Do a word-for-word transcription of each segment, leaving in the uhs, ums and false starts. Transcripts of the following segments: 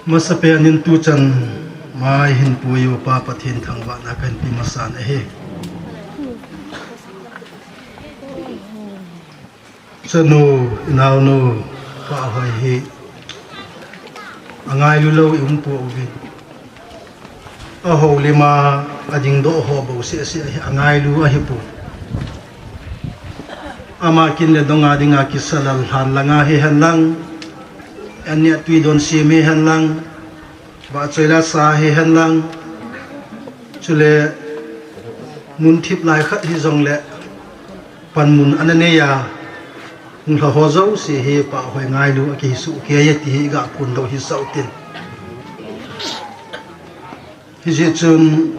Masapen in tuchan mai hin puiu pa Pathen thangvahna kahin pe masan ahi. Chanu, inaunu, Pa Hoi hi angailu lou i um pouvin. Ahoulim a adingdoh ho bouseh seh hi angailu ahipon. Ama kin le dong a dinga kisa lal lhan langa hihen lang, an nia tui don sem hihen lang, vahchoi la sa hihen lang, chule mun thip lai khat hijongle panmun ana nei a hung lha ho jouse hi Pa Hoi ngailu a kihi soh kei e ti hi i ga phondoh hi sau tin. Hijeh chun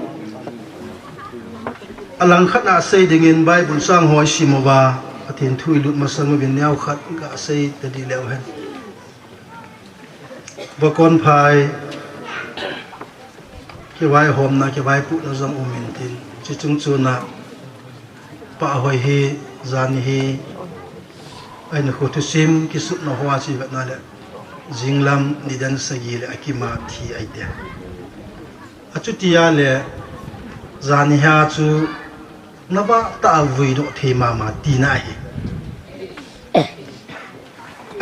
alangkhat a sei dingin Bible chang ho i sim uva, Pathen thu i lut masang uvin neo khat ga sei tadi leu hen. Vakonphai kivaihomna, kivaipohna jong um intin, chuche chungchon a Pa Hoi hi, jan hi, a hinkho thusim kisutna hoa chu i vetna le, jinglam nidan sagi le akim a thi ahi tai. Achuti a le, jan hi a chu nabah tah a vuidoh thei mama tina ahi.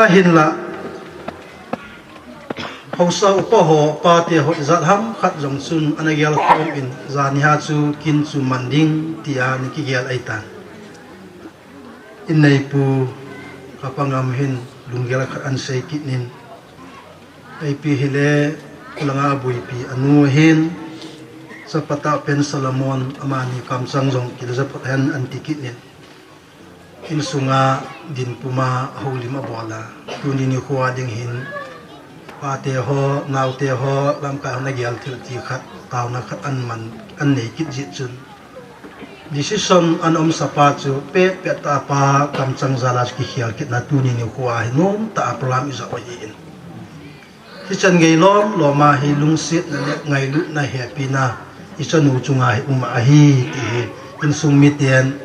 Ahinla, haosa upa ho, pate ho ijat ham khat jong chun ana gelkhom in, jan hi a chu kin chu man ding tia ana kigel ahitan. I neipu Kapangam hin lunggel khat ana sei kit in, ipi hile, khulanga boipi anu hin, chapa tahpen Solomon, amani kamchang jong kila japhot hen ana ti kit in. Insunga dinpum a houlim abol a, tuni nikho a ding hin, pate ho, naote ho, lamkai ho ana gel thil ti khat, taona khat ana man, ana nei kit jeh chun, decision ana umsa pa chu pehpeh tah a pa kamchang jal a chu kikhel kitna tuni nikho a hi nomtah a program ijou ahin. Hichan gei lom lom a hi lungsetna le ngailutna hepina i chanu chunga hi um ahi ti hi insung miten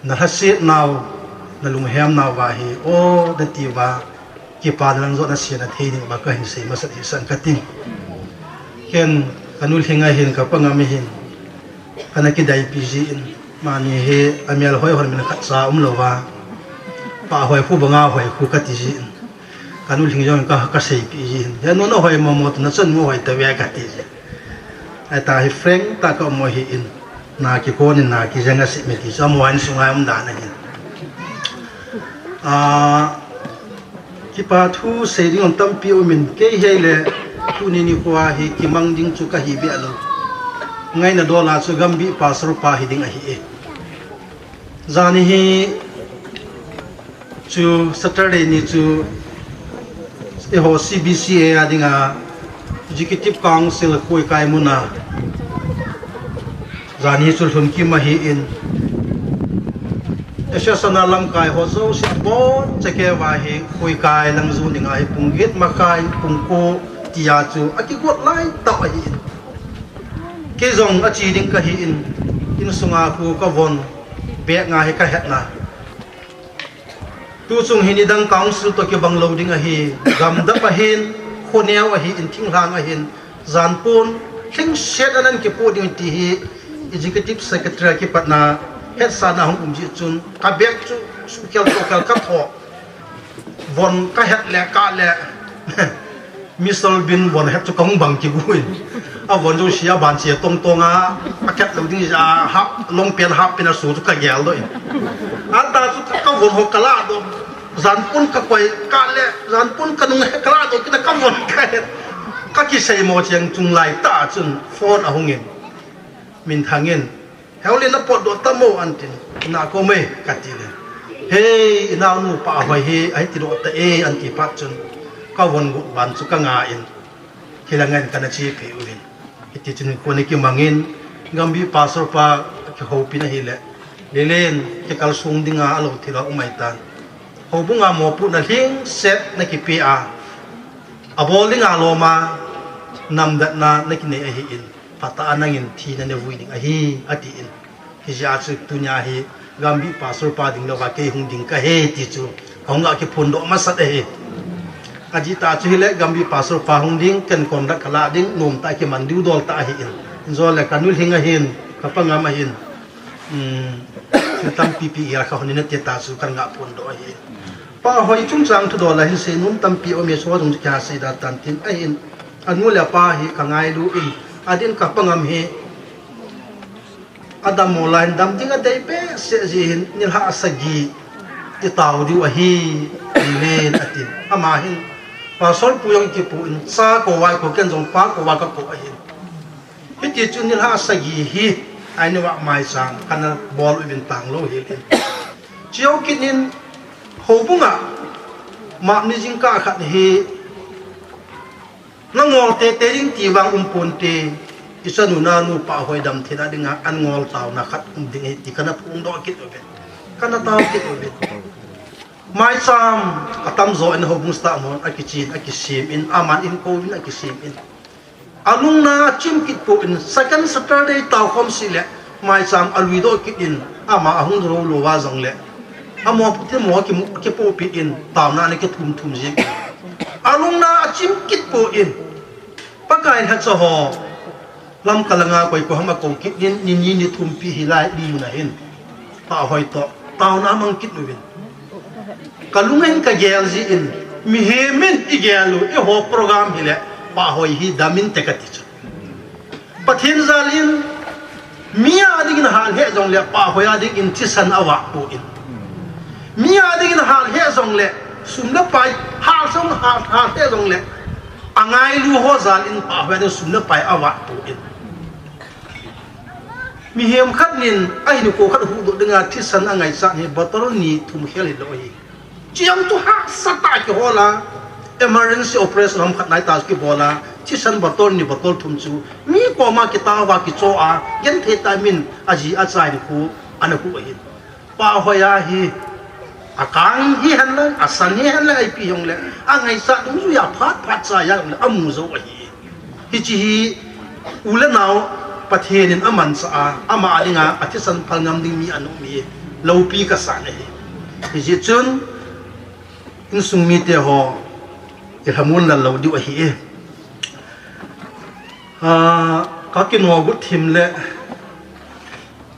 na lhasetnau, na lunghemnau va hi, o, nati uva, kipana lang jong nasia na thei ding uva kahin sei masat hisan katin. Ken kanu Lhinga hin, Kapangam hin, kana kidaipi jin, mani hi amel hoi hon min khatcha umlouva, Pa Hoi khu banga hoi khu kati jin. Kanu Lhing jong ka, kaseipeh jin. He nu nahoi momo tu, nachanu ahoi tave kati jin. Ahita hi frank tah a ka um u ahin, na kikon in na kijeng a sih me ti chu amaho insunga um dan ahin. Ah, kipa thu sei ding jong tampi um in, kei hile tuni nikho a hi kimang ding chu kahi beh lou. Ngaina dol a chu Gambih pastor pa hiding ahi e. Jani hi chu Saturday ni chu eiho C B C A a dinga Executive Council khoikai muna jani chu lhun kim ahin, association a lamkai ho jouse abonchan keiva hi khoikai lang ju dinga hi pung get makai, pung ko tia chu akigot lai tah ahin. Kei jong ache ding kahin, insunga khu kavon beh nga hi kahetna. Tuchung hi nidang council toh kibang lou ding ahi, gamdap ahin, khoneo ahin, thinglhang ahin, janpon lhingset a nan kipoh ding ti hi Executive Secretary a kipatna hetsahna hung um jeh chun, kabeh chu suhkhel tohkhel kathoh. Von kahet le kah le Mister Bean von het chu kahung bang kigu in. Avon jouse abanche tongtong a, akhet lou ding jeh a, half, long pant half pant aso chu kagel doh in. Anta chu ka, kavon ho kaladoh. Janpon kakoi kah le, janpon kanung he kaladoh kit a kavon kahet. Kakiseimo cheng chung laitah a chun phone ahung in. Minthang in, Heolin napotdoh tam o antin, ina kom e kati le. Hei, inaonu Pa Hoi hi, ahitidoh ta e anti phat chun, kavon got ban chu kanga in, hilanga in kana chephei uvin. Hitichun kona kimangin, Gambih pastor pa kihoupina hile, Lelen, kikalsong dinga alou thil a um ahitan. Houbunga mopohna lhingset nakipe a, abol dinga loma, namdatna nakinei ahin. Phatah a nangin thina navui ding ahi, atin. Hijeh a chu tunia hi Gambih pastor pa ding louva kei hung ding kahi ti chu kahung ga kiphondoh masat ahi. Ajeh chu hile Gambih pastor pa hung ding, ken contract kala ding, nom tah kiman diu dol tah ahin. Injo le kanu lhing ahin, kapa ngam ahin. Hmm, thil tampi pi gel kha hon in ati ta chu kan ngah pon doh ahi. Pahoi chungchang thudol a hin seinom tampi um e, chu dong chu kihasei da tan tin ahin. Anu le apa hi ka ngailu in, adin kapa ngam hi. Adam mo lai hin dam ding adei behseh jeh hin nilhah sagi i tao diu ahi, amen, atin. Ama hin, Pastor pu jong kipu in, cha kou vai kou, ken jong pa kou vai ka kou ahin. Hiti chun nilhah sagi hi, ai ni va maicham, kana bol uvin tang lou hel in. Chiau kit in, houbung a, map ni jingkah khat hi, Na ngol tei tei ding ti vang um ponte, i chanu nanu Pahoi dam theina dinga an ngol taona khat um ding ahi ti kana phongdoh kit uve. Kana tao kit uve. Maicham atamjo in houbung staff hon akichen, akisem in, aman in kouvin akisem in. Alungna achim kit pon, second Saturday tao khom seh le, Maicham alui doh kit in, ama ahung lou lou va jong le. Amo puti mo ki, kipoh peh in, taona ana kithum thum jing. Alungna achim kit pon, Pakai lhacha ho, Lamka langa koi ko ham akou kit in, ni ni ni thum pi hilai ni mun ahin. Pahoi toh, taona amang kit uvin. Ka lung in ka gel jin, mihem in i gel u, eiho program hile, Pahoi hi dam inte kati chu. Pathen jal in, mi a dingin hal he jongle, Pahoi a dingin thisan avah pon. Mi a dingin hal he jongle, sum le pai, hal song hal, hal he jongle, angailu ho jal in Pahoi a ding sum le pai avah pon. Mihem khat nin, ahin ko khat huhdoh dinga thisan angaichat hi bottle ni thum khel hilou ahi. Chiang tu hahsa tah kihol a, emergency operation ham khat nai ta kibol a, thisan bottle ni bottle thum chu, mi koma kitao va kicho a, genthei tah in aji acha in khu, ana khu ahi. Pahoi a hi, akang hihen lang, asan hihen lang, ipi hijongle, angaichat dungjuia phat phat cha hijongle, amu jou ahi. Hiche hi, u le nao, Pathen in amansah a, ama a dinga, athisan phal ngam ding mi ana um hi, loupi kasan ahi. Hijeh chun, insung mite ho, i lhamon lal lou diu ahi. Ah, ka kinogut thim le,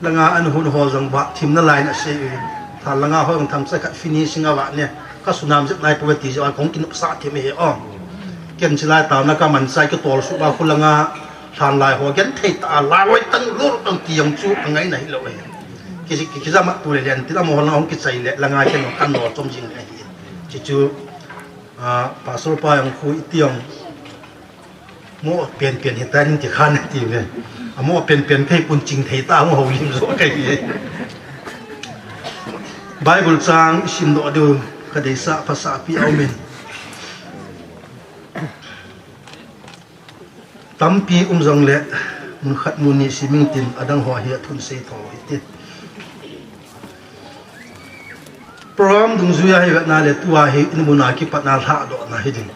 langa an hun ho jong vah thim nalai nasei uvin. Tha langa ho jong themcha khat finishing avah ne. Ka sunam jep nai pouve ti jeh a kong kinopsah thim ahi o. Ken chilai taona kaman chai kitol suh va khu langa lhan lai ho genthei tah a laloi tang lur tang ti jong chu angai na hilou ahi. Ki, ki, kijam a tu le len tin amaho langa hung kichai le langa ken jong kan nol chom jing le ahi. Chuchu, ah, Pastor pa jong khu iti jong Mo penpen hitan ti khan ti ve. Amo penpen thei pon ching thei ta mo houlim jo kahi. Bible chang isimdoh diu kadeisah phasah pi aumin. Tampi um jongle mun khat mun ni siming tin adang ho hi athun sei tho hite. Program dungjuia hi vetna le tua hi in muna kipatna lhadohna hiding.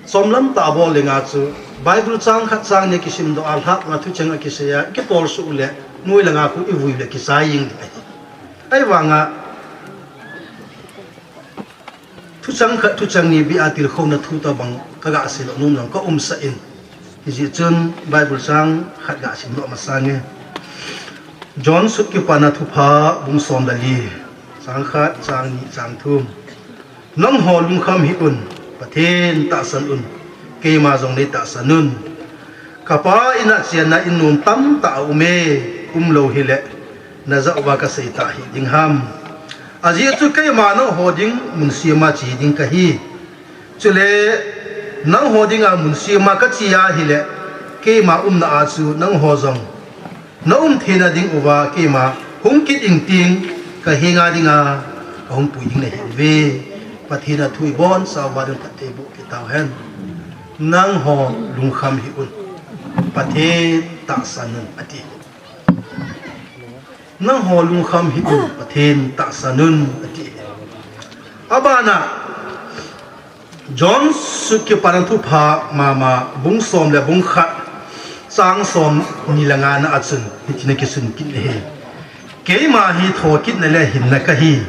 Chomlam tah bol dinga chu Bible chang khat chang ni kisimdoh a lhahna thucheng akisei a kitol suh le noi langa khu ivui le kichai jing ding ahi. Ahivanga thuchang khat thuchang ni bia tilkhouna thu tabang kaga seidoh nom jong kaumsah in. Hijeh chun Bible chang khat gasim doh masang e. John sut Kipana Thupha bung som le li, chang khat, chang ni, chang thum. Nangho lungkham hih un, Pathen tahsan un, keima jong nei tahsan un. Kapa in a chenna in nom tamtah aume, umlou hile, najah uva kasei tah hih ding ham. Ajeh chu keima nangho ding mun sema che ding kahi. Chule, nangho dinga mun sema kache ahile, keima umna a chu nangho jong naum theina ding uva keima hung kit ingting kahenga dinga ahung pui ding nahiuve. Pathen a thu ibonchauva ding phatthei boh kit tauhen. Nangho lungkham hih un, Pathen tahsan un ati. Nangho lungkham hih un, Pathen tahsan un ati. Abana John sut Kipana Thupha mama bung som le bung khat, chang som ni le nga na a chun hitin akisun kit ahi. Keima hi thokitna le hinna kahi.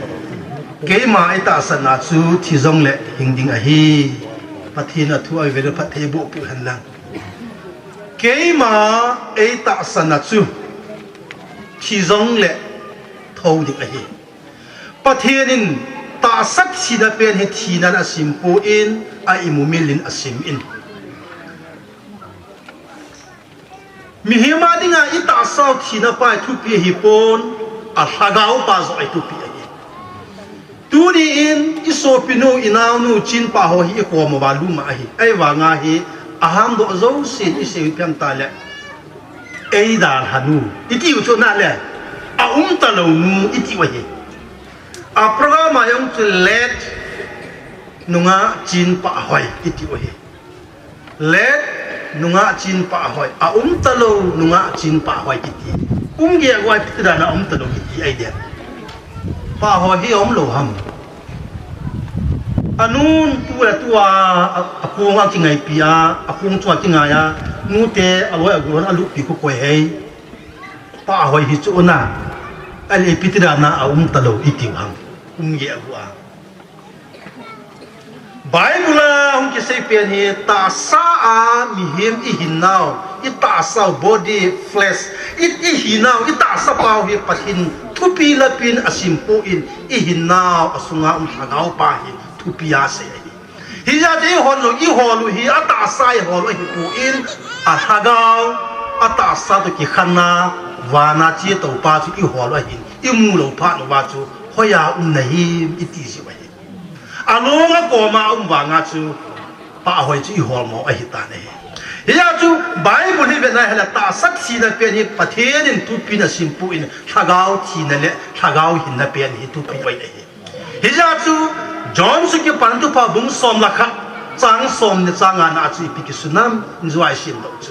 Keima eitahsan a chu thi jongle hing ding ahi. Pathen a thu a vele phatthei boh peh hen lang. Keima eitahsan a chu thi jongle tho ding ahi. Pathen in tahsa thina pen hi thina in asim pon, a imu mil in asim in. Mihem a dinga itahsa u thina pa hi thupi ahipon, a lhagao pa joh hi thupi ahi. Tuni in isopinu, inaonu, chinpa ho hi ikom uva lum ahi. Ahivanga hi ahamdoh jousen isei u ipi ham itile, eidalhanu itiu chu nale, aumtalou nu itiu ahi. A program a jong chu late nungah chinpa hoi itiu ahi. Late nungah chinpa hoi, aumtalou nungah chinpa hoi kiti. Kum gei a goi ipi ti dan a aumtalou kiti ahi dem? Pa hoi hi aumlou ham? Anun tu le tua, a, akong a kingaipi a, akong chunga kingai a, nute aloi agol hon aluppi khu koi hei. Pa hoi hi chu una, ale ipi ti dan a aumtalou itiu ham? Kum gei a goi a. Bible a hung kisei pen hi tahsa a mihem ihinnau, itahsa u body, flesh, i, ihinnau, itahsa pau hi Pathen thupi lapi in asim pon, ihinnau asunga um lhagao pa hi thupi asei ahi. Hijeh chun ihol u, ihol u hi atahsa ihol u ahipon, alhagao, atahsa toh kikhenna, vana chetou pa chu ihol u ahin, imu lou phat uva chu hoiya um nahim iti jiu ahi. Along akoma aum vanga chu pa hoi chu iholmo ahitan ahi. Hijeh chun Bible hi vena hile tahsa thina pen hi Pathen in thupi in asim pon, lhagao thina le lhagao hinna pen hi thupi ahi. Hijeh chun John sut Kipana Thupha bung som le khat, chang som ni chang nga na chu ipi kisun ham, injuai sim doh chu.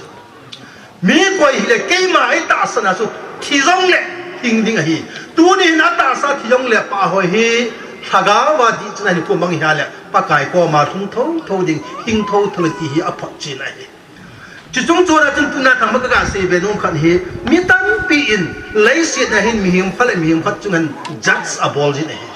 Mi koi hile keima eitahsan a chu thi jongle hing ding ahi. Tuni hin atahsa thi jongle pa hoi hi lhagao a dihchan a hin kum bang hia le Pakai koma lhung thotho ding, hing thotho ti hi aphotchetna ahi. Chuche chungchon a chun tuna thangvah a kaga sei be nom khat hi, mi tampi in leiset a hin mihem khat le mihem khat chunga judge abol jin ahi.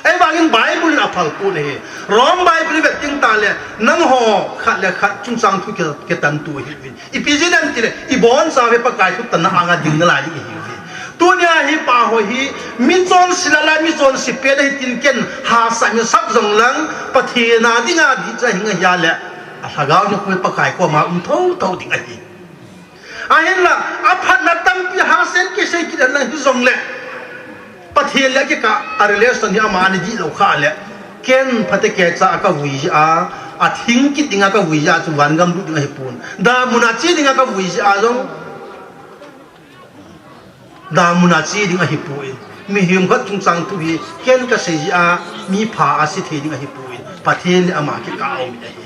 Ahivangin Bible in aphal pon ahi. Rome Bible i vet ding tale, nangho khat le khat chungchang thu ki, kitantu ihiuvin. Ipi jeh ham itile, ibonchauve Pakai thutanna anga ding nalai ding ihiuve. Tunia hi pa hoi hi, michonse lala, michonse pen ahi tin ken hahsat in sap jong lang, Pathen a dinga dihchan a hing ahia le, alhagao hi khu Pakai koma um thotho ding ahi. Ahinla, aphatna tampi hahsat in kisei kit hen lang hijongle, Pathen le kikah a relation hi ama ana dihlou khah le, ken phatecha a kavui jeh a, athing kit dinga kavui jeh a chu vangam lut ding ahipon. Damun a che dinga kavui jeh a jong, damun a che ding ahipon. Mihem khat chungchang thu hi ken kasei jeh a mipha a se thei ding ahipon. Pathen le ama kikah a um ahi.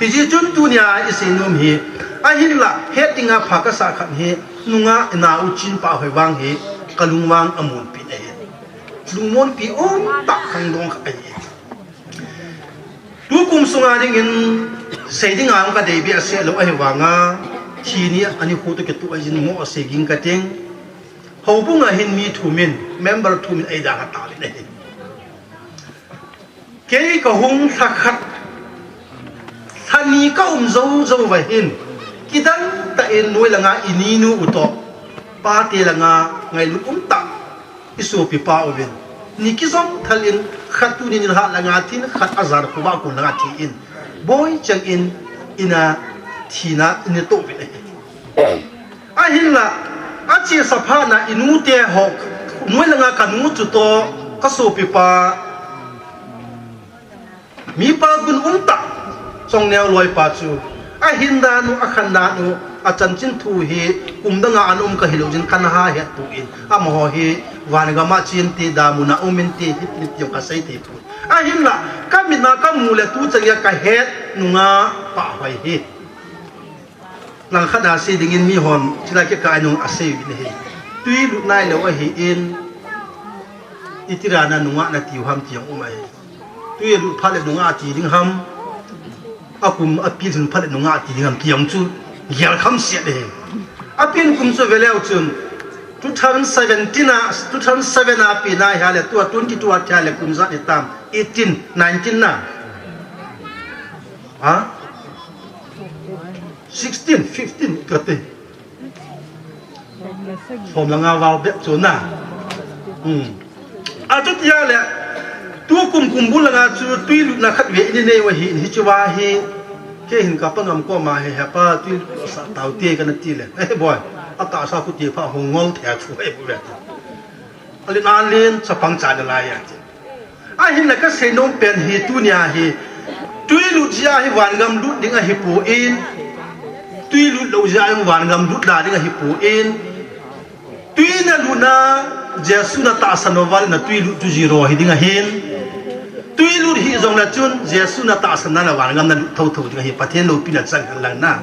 Hijeh chun tunia isei nom hi, ahinla het dinga pha kasah khat hi, nungah inau chinpa hoi vang hi kalungvang amonpi ahi. Lungmonpi umtah khangdong khat ahi. Tukum sunga dingin sei dinga kadei behseh lou ahivanga, thi ni ani khu toh kitoh a jin mo asei ging kating. Houbung a hin mi thum in, member thum in eidalha tauvin ahi. Kei kahung lha khat, lha ni kaum jou jou uva hin, kidang tah in noi langa ininu u toh, pate langa ngailut umtah isopipa uvin, ni kijom thal in, khat tuni nilhah langa thin, khat ajan khovah kon langa thi in, boicheng in, ina thina ina toh uvin ahi. Ahinla, achesa phatna inute ho, noi langa kanu chu toh, kasopipa, mipa gun umtah, Chongneo loipa chu, ahin dan u, akhan dan u, achanchin thu hi, kum danga ana um kahilou jeh in kana ha het pon, amaho hi, vangam a chen te, damun a um inte, hiti hiti jong kasei thei pon. Ahinla, kamit a kamu le tuchan geiya kahet nungah pa hoi hi. Langkhat a sei dingin mihon, chulai kikah a nung asei uvin ahi. Twi lut nailou ahin, iti dan a nungah natiu ham ti jong um ahi. Twi alut phat le nungah ati ding ham, akum apil lhun phat le nungah ati ding ham ti jong chu, gel kham set ahi. Apil kum chu veleu chun, Two thousand seventeen a, two thousand seven a pi na hi le, tua twenty-two a thia le kum ijat hitam, eighteen, nineteen na. Ha? Sixteen, fifteen kati. Som le nga val bep chu na. Hmm. Achuti a le, tu kum kum bul langa chu tui lutna khat ve i nei u ahi, hiche va hi, kei hin ka pa ngam koma hi, he pa tui lut sah tau te kana ti le. Eh, boi, atahsa khu ti pha hung ngol thei a chu ahi bou ve ti. Alin alin chapang cha le lai a ti. Ahinla ka seinom pen hi tunia hi, tui lut jeh a hi vangam lut ding ahipoi, tui lut lou jeh a vangam lut la ding ahipoi, tui na lutna Jesu na tahsan uva le na tui lut chu zero hi ding ahin, tui lut hih jongle chun Jesu na tahsan na le vangam na lut thotho ding ahi, Pathen loupina chang hen lang na.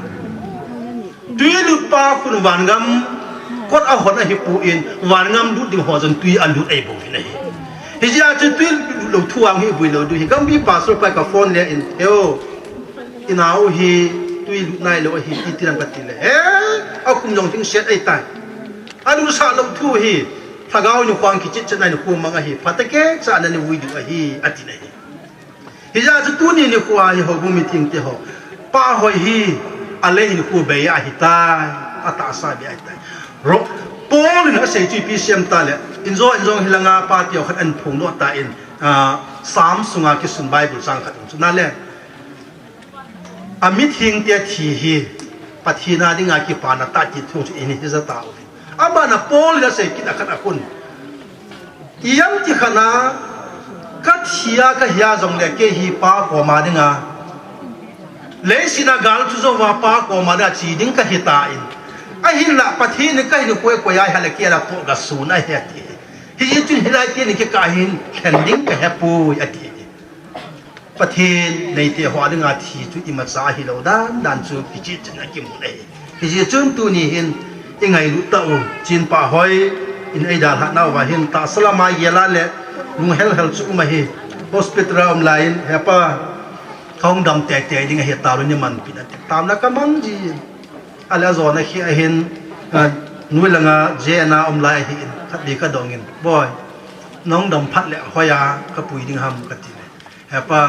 Tui lut pa khun vangam kot a hon ahipoi, vangam lut ding ho jong tui a lut ahi bou hin ahi. Hijeh a chu tui lut lou thu a hung hi boi lou diu hi. Gambi pastor pa ka phone le in, "Heo, i nao hi tui lut nailou ahi," ti ti lang kati le, "He, akhum jong hing set ahitai. Alut sah lou thu hi, lhagao ni khang kichit chet nai ni khu mang ahi. Phatecha nani vui diu ahi," ati na hi. Hijeh a chu tuni nikho a hi houbung meeting te ho, Pa Hoi hi alei hinkho bei ahitai, atahsa bei ahitai. Ro, Paul in asei chu ipi asei em tile, injo injong hilanga pa teu khat ahin phongdoh tan, ah, Psalm sunga kisun Bible chang khat um chu nale, amitheng te thi hi Pathen a dinga kipana tah ti thu chu ihin hija tauve. Abana Paul in asei kit a khat a khun, ijemti khat a kathi a kahi a jongle kei hi Pa koma dinga, leiset a gal chu jouva Pa koma dinga che ding kahitan, ahinla Pathen in kahin koi koi a ahile kei la toh gasun ahi ati. Hijeh chun hilai teni kikah hin lhen ding kahepoi ati. Pathen neite ho a dinga thi chu imacha hilou dan dan chu kicheh cheh in akimun ahi. Hijeh chun tuni hin ingailut tau, Chin Pa Hoi in eidalhah nauva hin tahsa lama gel a le lunghel hel chu um ahi. Hospital a um laiyin, "He pa, kahung dam teitei ding ahi, taolun neimanpi in," ati. Taona kamang jin. Ale ajona khi ahin, ah, noi langa J N a um lai ahin, khatvei kadongin, "Boi, nahung dam phat le hoiya kapui ding ham?" kati le, "He pa,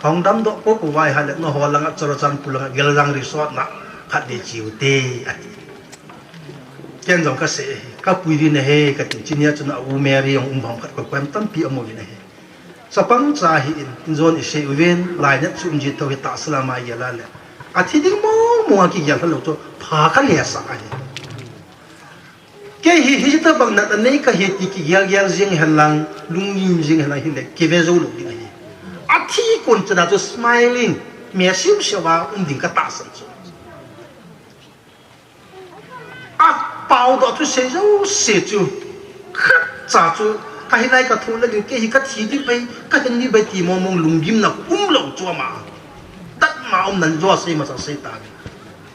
kahung damdoh poupou vai hale, nangho langa Churachandpur langa Geljang Resort na khatvei cheuvin te," ati. Ken jong kasei ahi, "Kapui ding ahi," kati. Chunia chun a u Mary jong um bang khat koi koi tampi amu uvin ahi. Chapang cha ahin, injon isei uvin, lainat chu um ji tau hi tahsa lama gel a le, athi ding mong mong a kigel lha lou chu pha kha le sa ahi. Kei hi, hitabang nat anei kahi ti kigel gel jing hen lang, lungnim jing hen lang hile, kive jou lou ding ahi. Athi kon chana chu smiling, me siu siu a um ding katahsan chu. Apao doh chu sei jouse chu, khatcha chu, kahi nai kathoh le ding, kei hi kathi ding bai, kahin ding bai ti mong mong lunggimna um lou chu ama. Tatma um nan jo sei masa sei ta.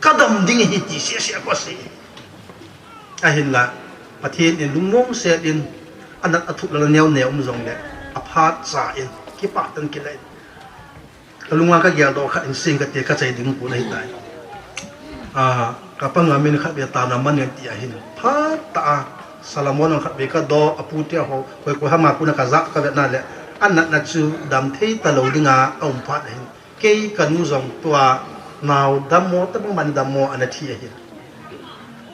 Kadam ding ahi ti sese a kasei. Ahinla, Pathen in lungmong set in, anat athuh lal neo neo um jongle, aphat cha in, kipah tah in kile in. Kalunga kageldoh khat in sing kate kachai ding pon ahitai. Ah, kapanga min khatvei tana man nge ti ahin. Phat tah a, Solomon khatvei kadoh, apu te ho, koi koi hama kuna kajah kavet na le, anatna chu damthei talou dinga aum phat ahin. Kei kanu jong tua nao dammo, tabang man dammo ana thi ahin.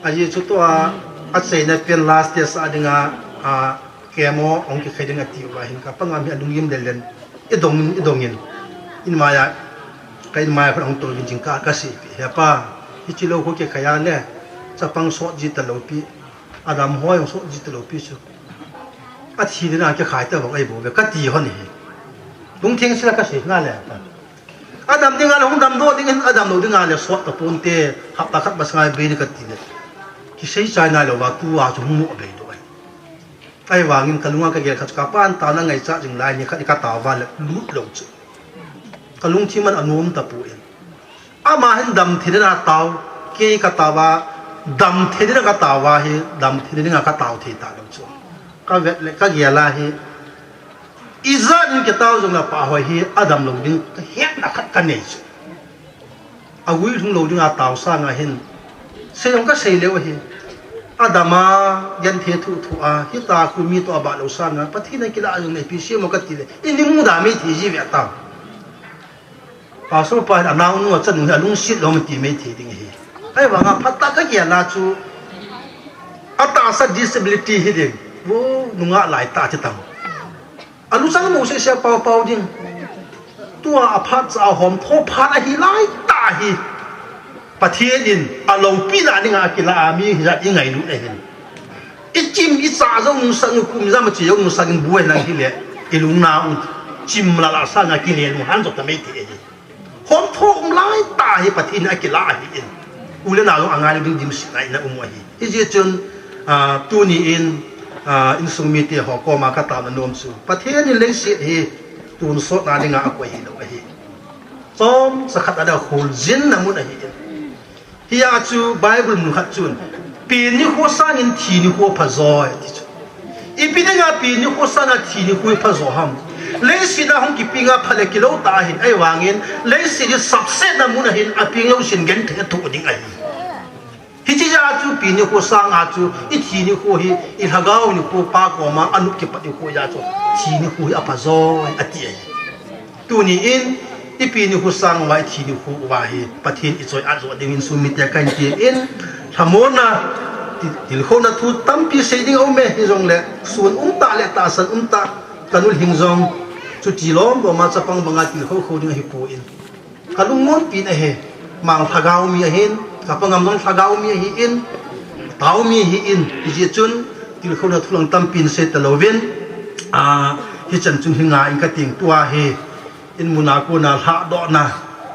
Ajeh chu tua, achaina pen last test a dinga, a, chemo hung kikhai ding ati uva hin kapanga mi alunggim lelen. Idongin, idongin. Inmaiya, ka inmaiya khun ahung touvin jingkah kasei pi. He pa, hiche lou khu kikhai a le, chapang sot ji talou pi. Adam hoi hung sot ji talou pi chu. Athi ding a kikhai tabang ahi bou ve, kati hon ahi. Lungtheng sela kasei na le. Adam dinga le hung damdoh dingin, adam lou dinga le sot taponte, hapta khat masanga bei ding kati le. Kisei chai nai louva tua chu hung mu abei doh ahi. Ahivangin kalunga kagel khat chu kapan taona ngaichat jing lai ni khat ni katao va le lut lou chu. Kalungthim a anom tapon. Ama hin damthei dinga tao, kei katao va, damthei dinga katao va hi, damthei dinga katao thei talou chu. Kavet le kagel a hi, ijat in kitao jongle Pa Hoi hi adam lou ding kahetna khat kanei chu. Agui lhung lou dinga tao sanga hin, sei jong kasei leu ahi. Adama, genthei thuh thuh a, hita khu mi toh abah lou sanga, Pathen a kilah a jong nei pi semo kati le, i ni muda mei thei ji ve ta. Pastor pa hin anaonu achanu hi alungset lou mati mei thei ding ahi. Ahivanga phatah kagel a chu, atahsa disability hiding. Vo, nungah lai ta ti tam. Aluchang mo sese pau pau ding. Tua aphat cha ahom tho phat ahi lai ta hi. Pathen in aloupina dinga akilah a mi hijat i ngailut ahin. I chim i cha jong nungsak, i kum jam a che jong nungsak in buai lang hile, i lungna u chim lala sanga kile lunghan jong ta mei thei ahi. Hom tho um lai ta hi Pathen in akilah ahin. U le nao jong angai ding dimset a ina um u ahi. Hijeh chun, ah, tuni in, ah, insung mite ho koma kataona nom chu, Pathen in leiset hi tonsotna dinga akoi hilou ahi. Chomcha khat a dia kholjinna mun ahin. Hia chu Bible mun khat chun, pen nikho sangin thi nikho phajo, ati chu. Ipi dinga pen nikho sanga thi nikho hi phajo ham? Leiset a hung kipinga pha le kilou ta ahin, ahivangin leiset hi sapsetna mun ahin, apeng lou sin genthei thoh ding ahi. Hiche jeh a chu pen nikho sanga chu i thi nikho hi i lhagao nikho Pa koma anop kipat nikho jeh a chu thi nikho hi aphajo ati ahi. Tuni in, i pen nikho sang uva, i thi nikho uva hi, Pathen i choi-at joh dingin insung mite kahin tin, lhamonna, ti-, tilkhouna thu tampi sei ding aume, hijongle, sun umtah le tahsan umtah, ka nu Lhing jong, chuti lom lom a chapang banga tilkhou khou ding ahipoi. Ka lungmonpi in ahi, mang lhagao mi ahin, ka pa Ngam jong lhagao mi ahin, tao mi ahin, hijeh chun, tilkhouna thu lang tampi in sei talouvin, a, hichan chun hi ngai in kating tua hi, in muna kona lhahdohna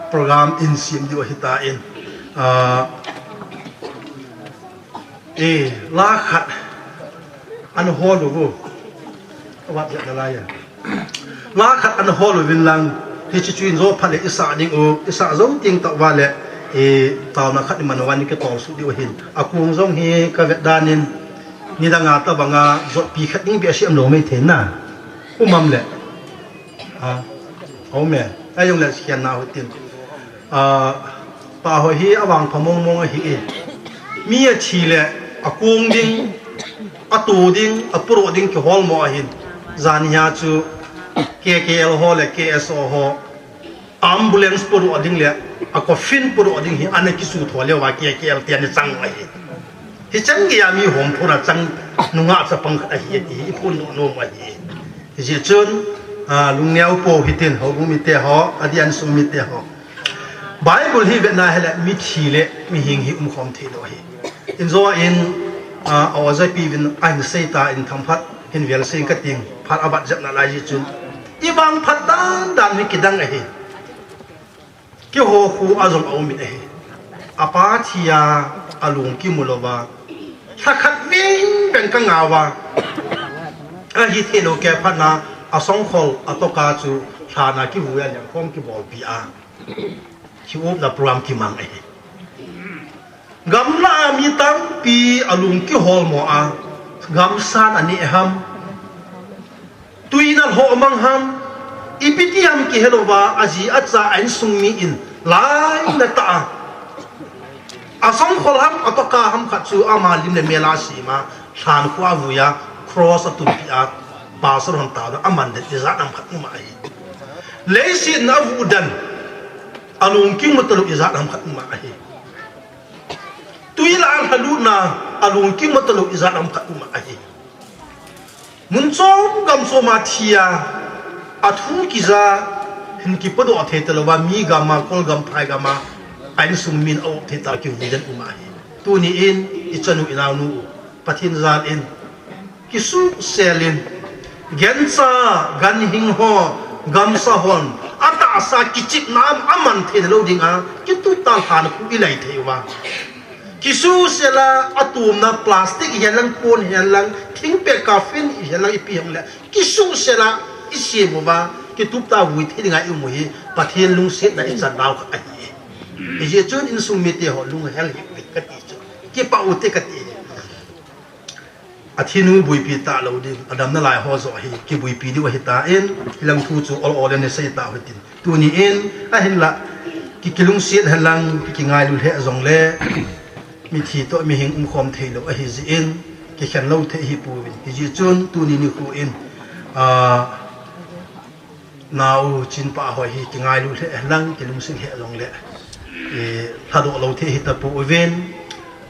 program in sem diu ahitan, ah, eh, la khat ana hol uvo. Avat jep nalai a. La khat ana hol uvin lang, hiche chu in jo phat le i sah ding u, i sah jou teng tah uva le, eh, taona khat i man uva in kitol suh diu ahin. Akong jong hi ka vet dan in, nidang a tabanga jotpi khat ding beh a sem lou mei thei na. Um am le. A, aume. Ahijongle khenna ho tin. A, pa ho hi avangpha mong mong ahi e. Mi athi le, akong ding, ato ding, apodoh ding kiholmo ahin. Janhi a chu K K L ho le K S O ho ambulance podoh ding le, a coffin podoh ding hi ana kisu tho leuva K K L te ana chang u ahi. Hichan geiya mi hom phona chang nungah chapang khat ahi ati hi i phondoh nom u ahi. Hijeh chun, a, lungneo pou hitin, houbung mite ho, adeh a insung mite ho. Bible hi vetna hile mithi le mihing hi umkhom thei lou ahi. Injo in, a, a oja pi uvin ahin sei tan themkhat hin vel sei kating, phat avat jep nalai jeh chun. I vangphat dan dan hi kidang ahi. Keiho khu a jong aum in ahi. Apa thi a, alung kimu louva. Lhakhat veng veng ka ngah uva. Ahi thei lou kei phat na, asongkhol, atoka chu, lhan a kivui a lengkhom kibolpi a. Kiupna program kimang ahi. Gamla a mi tampi alung kiholmo a, gamsan aneh ham, tui in alhoh mang ham, ipi ti ham kihe louva, aji acha a insung mi in, lainatah a, asongkhol ham, atoka ham khat chu ama lim le mel a asem a, lhan khu a avui a, cross atunpi a, pastor hon taona aman den, ijat ham khat um ahi. Leiset a avuh den, alung kimu talou ijat ham khat um ahi. Tui lah a lhalutna, alung kimu talou ijat ham khat um ahi. Mun chom gam chom a thi a, athu kija, hin kipodoh thei talouva, mi gam a, kol gam, phai gam a, a insung min a-op thei ta kivui den um ahi. Tuni in, i chanu, i naonu u, Pathen jal in, kisuhsel in, gancha, ganhing ho, gamsa hon, atahsa kichepna a aman theina lou dinga, kitup tah lhan khu i lei thei uva. Kisuhsel a, atomna plastic hihen lang, pon hihen lang, thingpel coffin hihen lang, ipi hihen le, kisuhsel a, i sem uva, kitup tah a vui thei dinga i um u hi, Pathen lungsetna i chan nau khat ahi. Hijeh chun insung mite ho lunghel hih un kati chu. Kipah ute kati. Athinu buipi talou ding, adamna lai ho joh hi, kibuipi diu ahitan, hilang thu chu ol ol in isei tau hitin. Tuni in, ahinla, ki, kilungset henlang, ki, kingailu lheh jongle, Mithi toh mihing umkhom theilou ahi jeh in, kikhen lou thei hi pouvin. Hijeh chun tuni nikho in, a, nao chinpa ho hi kingailu lheh lang, kilungset lheh jongle, e, lhadoh lou thei hita pouvin,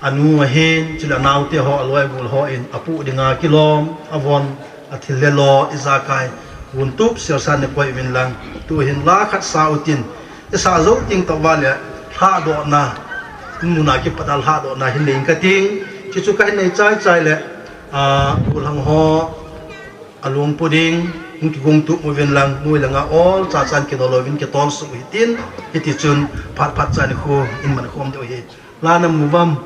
anu ahin, chule anaote ho, aloi agol ho in, apoh dinga kilom, avon, athil le lo, ijakai, guntup, selsan nikoi uvin lang, tuhin la khat sa utin, isah jou teng tah uva le, lhadohna, muna kipat a lhadohna hin nei inge kating, chuchu kahin nei chaichai le, a, golhang ho, alungpu ding, hung kigongtup uvin lang, noi langa ol, chachan kinol louvin kitol soh u hitin, hitichun, phat phat chan khu, in man khom diu ahi. La namu uvam.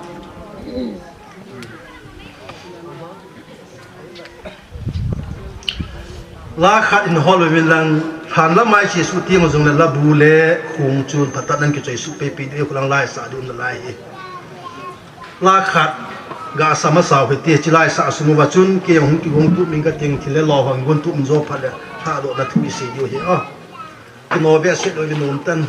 La khat in hol uvin lang, lhan lamai chesuh teng jongle labu le khong chun phatah in kichoi suh pei pei diu, khulang la isah diu nalai hi. La khat, gasa masa u hite, chulai sa sung uva chun, kei jong hung kigongtup inge kating, thil le lo hung gontup in jo phat le, lhadohna thu isei diu ahi, a. Kino behseh louvin um tan.